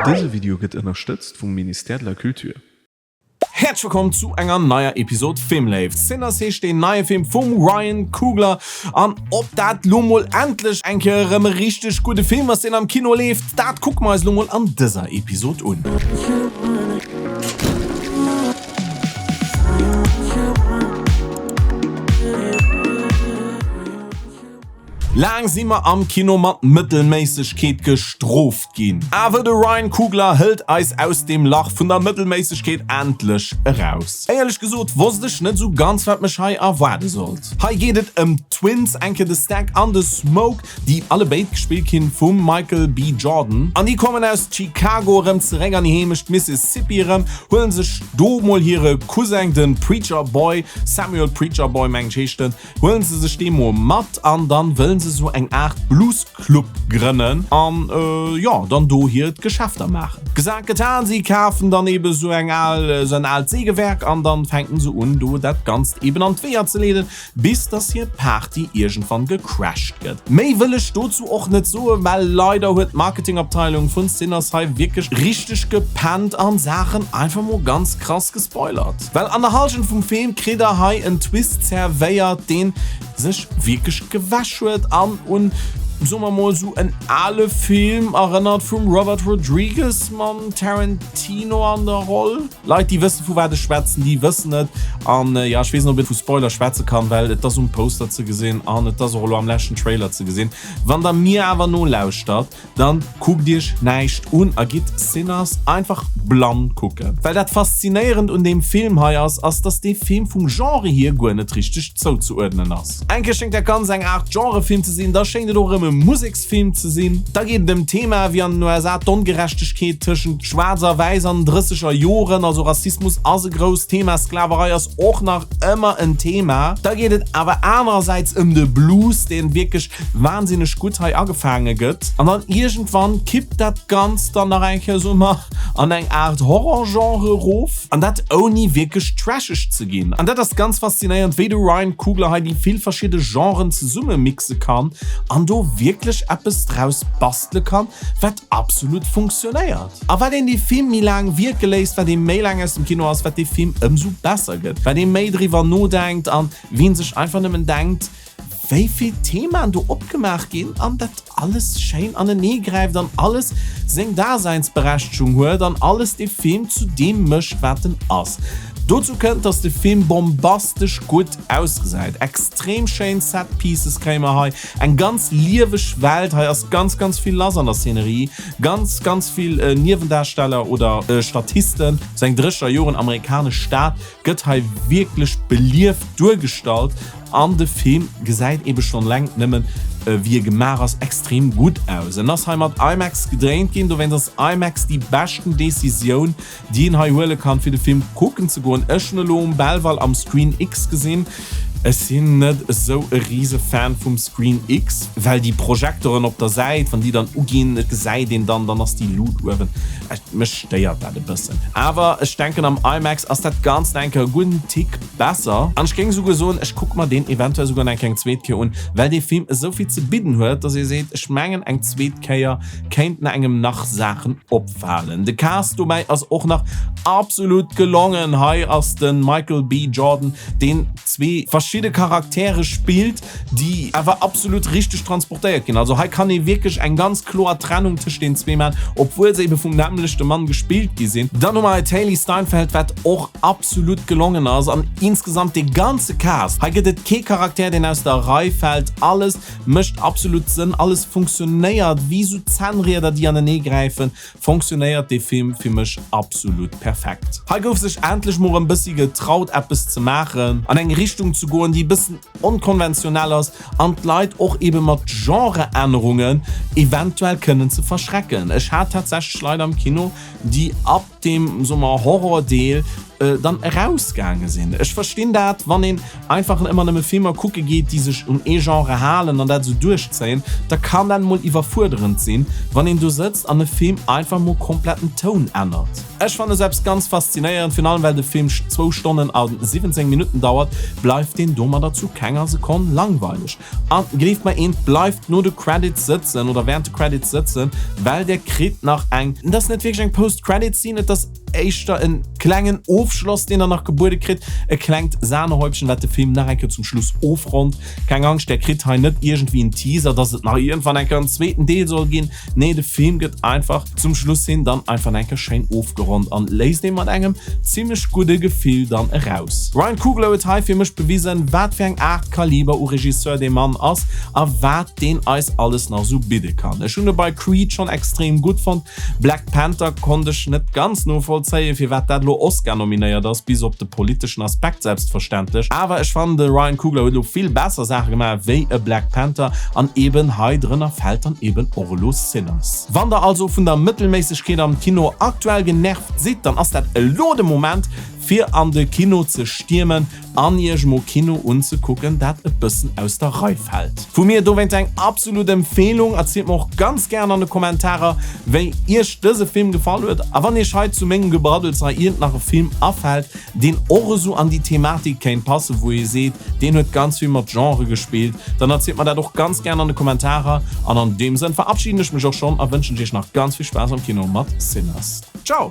Dëse Video gëtt ënnerstëtzt vum Ministère de la Culture. Häerzlech wëllkomm zu enger neier Episod Filmléift. Sinners heescht deen neie Film vum Ryan Coogler an ob dat lo mol endlech eng Kéier erëm e richteg gudde Film ass deen am Kino leeft, dat kucke mer eis lo mol an dëser Episod un. Laang si mer am Kino mat Mëttelméissegkeet gestrooft ginn. Awer de Ryan Coogler hëlt eis aus deem Lach vun der Mëttelméissegkeet endlech eraus. Éierlech gesot wosst ech net sou ganz wat mech hei erwaarde sollt. Hei geet et ëm d'Twins, eng Kéier de Stack an de Smoke, déi allebéid gespillt ginn vum Michael B. Jordan. An déi kommen aus Chicago erëm zeréck an hir Heemecht Mississippi erëm, huelen sech do mol hire Cousin, de Preacher Boy, Samuel Preacher Boy mengen ech heescht en, Huelen se sech dee mol mat an dann wëllen se sou eng Art Blues Club grënnen an jo dann do hiert Geschäfter maachen. Gesagt getan, si kafen dann eben sou eng al, sou en aalt Sägewerk an dann fänken se un do dat ganzt eben an d'Weeër ze leeden bis dass hir Party iergendwann gecrashed gëtt. Méi wëll ech dozou och net soen, well leider huet d'Marketingabteilung vun Sinners hei wierklech richteg gepennt an Saachen einfach mol ganz krass gespoilert. Well an der Halschent vum Film kritt der hei en Twist zerwéiert, deen sech wierklech gewäsch huet an un, soe mer mol, sou en ale Film erënnert vum Robert Rodriguez mam Tarantino an der Roll. Leit déi wëssen vu wat ech schwätzen, déi wëssen et. An jo, ech weess net ob een vu Spoiler schwätze kann, well et ass um Poster ze gesinn an et ass och elo am leschten Trailer ze gesinn. Wann der mir awer nolauschtert, Dann kuckt iech näischt un a gitt Sinners einfach blann kucken. Well dat faszinéierend un deem Film hei ass, ass dass dee Film vum Genre hier guer net richteg zouzeuerdnen ass. Eng Kéier schéngt dat Ganzt eng Art Genrefilm ze sinn, da schéngt et och erëm e Museksfilm ze sinn. Da geet et ëm Themae wéi an den USA d'Ongerechtegkeet tëschent Schwaarz a Wäiss an den drësseger Joren, also Rassismus ass e grousst Thema, Sklaverei ass och nach ëmmer en Thema. Da geet et awer anerersäits ëm de Blues, deen wierklech wahnsinneg gutt hei agefaange gëtt an dann iergendwann kippt dat Ganzt dann nach eng Kéier soe mer an eng Aart Horror-Genre erof an dat ouni wierklech trasheg ze ginn. An dat ass ganz faszinéierend wéi de Ryan Coogler hei déi vill verschidde Genren zesumme mixe kann an do wierklech eppes draus bastele kann wat absolut funktionéiert. A wat een dee Film méi laang wierke léisst, wat ee méi laang aus dem Kino ass, wat dee Film ëmsou besser gëtt, wat ee méi driwwer nodenkt an wien sech einfach nëmmen denkt, wéi vill Themaen do opgemaach ginn an dat alles schéin anenee gräift an alles seng Daseinsberechtegung huet an alles de Film zu deem mécht, wat en ass. Dozou kënnt, dass de Film bombastesch gutt ausgesäit. Extrem schéin Set Pieces kréie mer hei, eng ganz lieweg Welt, hei ass ganz, ganz vill lass an der Szenerie, ganz, ganz vill Niewendarsteller oder Statisten, sou eng drécher Joren amerikanesch Stad gëtt hei wierklech belieft duergestallt An de Film gesäit ebe schonn eleng nëmmen wéi e gemaach ass extrem gutt aus. En ass hei mat IMAX gedréint ginn, dowéinst ass IMAX déi beschten Decisioun déi een hei huele kann fir de Film kucken ze goen. Ech hunn elo um Belval am Screen X gesinn. Ech sinn net esou e rise Fan vum Screen X, well déi Projektoren op der Säit, wann déi dann uginn, et gesäit een dann, dann ass déi Luut uewen, mech stéiert dat e bëssen. Awer ech denken am IMAX ass dat Ganzt nach eng Kéier e gudden Tick Besser. An ech géing esouguer soen, ech kucke mer deen eventuell esouguer nach eng zweet Kéier un, well dee Film esou vill ze bidden huet, dass ee seet, ech mengen eng zweet Kéier kéinten engem nach Saachen opfalen. De Cast dobäi ass och nach absolut gelongen. Hei ass de Michael B. Jordan, deen zwee verschidde Charaktere spillt, déi awer absolut richteg transportéiert ginn. Also hei kann ee wierklech eng ganz kloer Trennung tëscht den zwee man, obwuel se ebe vum nämmlechte Mann gespillt gi sinn. Dann hu mer hei d'Hailee Steinfeld, wat och absolut gelongen ass an insgesamt dee ganze Cast. Hei gëtt et kee Charakter, deen aus der Rei fält, alles mécht absolut Sënn, alles funktionéiert wéi sou Zännrieder, déi anenee gräifen, fonctionnéiert dee Film fir mech absolut perfekt. Hei gouf sech endlech mol erëm bëssi getraut eppes ze maachen, an eng Richtung ze goen, déi e bëssen onkonventionell ass an d'Leit och ebe mat Genreännerungen eventuell kënnen ze verschrecken. Ech hat tatsächlech Leit am Kino, déi ab deem, soe mer, Horror-Deel. dann erausgaange sinn. Ech verstinn dat, wann een einfach ëmmer nëmme Filmer kucke geet, déi sech un ee Genre halen an dat esou duerchzéien, da kann dat mol iwwerfuerderend sinn, wann een do sëtzt an e Film einfach mol komplett den Toun ännert. Ech fannen esou eppes ganz faszinéierend, virun allem well de Film zwou Stonnen a 17 Minutten dauert, bleift deen domadder zu kenger Sekonn langweileg. An gleeft mer eent, bleift no de Credits sëtzen oder während de Credits sëtzen, well der kritt nach eng, et ass net wierklech eng Post-Credit-Scene, et ass éischter en klengen Ofschloss, deen der nach gebuede kritt, e klengt Sahnehäubchen, wat de Film nach eng Kéier zum Schluss ofronnt. Keng Angscht, der kritt hei net iergendwéi en Teaser, dass et nach iergendwann eng Kéier en zweeten Deel soll ginn. Nee, de Film gëtt einfach zum Schluss hin dann einfach eng Kéier schéin ofgeronnt an léisst ee mat engem zimmlech gudde Gefill dann eraus. Ryan Coogler huet hei fir mech bewisen, wat fir eng Aart Kaliber u Regisseur dee Mann ass a wat deen eis alles nach esou bidde kann. Ech hunn e bei Creed schonn extrem gutt fonnt, Black Panther konnt ech net ganz novollzéien, firwat dat elo Oscar-nominéiert ass, bis op de politeschen Aspekt selbstverständlech. Awer ech fannen, de Ryan Coogler huet elo vill besser Saache gemaach wéi e Black Panther an eben hei drënner fält dann eben och elo Sinners. Wann der also vun der Mëttelméissegkeet am Kino aktuell genervt sidd, dann ass dat elo de Moment fir an de Kino ze stiermen an iech mol Kino unzekucken, dat e bëssen aus der Rei fält. Vu mir dowéint eng absolut Empfehlung. Erzielt mer och ganz gären an de Kommentarer, wéi iech dëse Film gefall huet a wann iech hei zu mengem Gebraddels hei iergend nach e Film afält, deen och esou an déi Thematik kéint passen, wou ee seet, deen huet ganz vill mat Genre gespillt, dann erzielt mer dat och ganz gären an de Kommentarer. An an deem Sënn verabschiden ech mech och schonn a wënschen iech nach ganz vill Spaass am Kino mat Sinners. Ciao!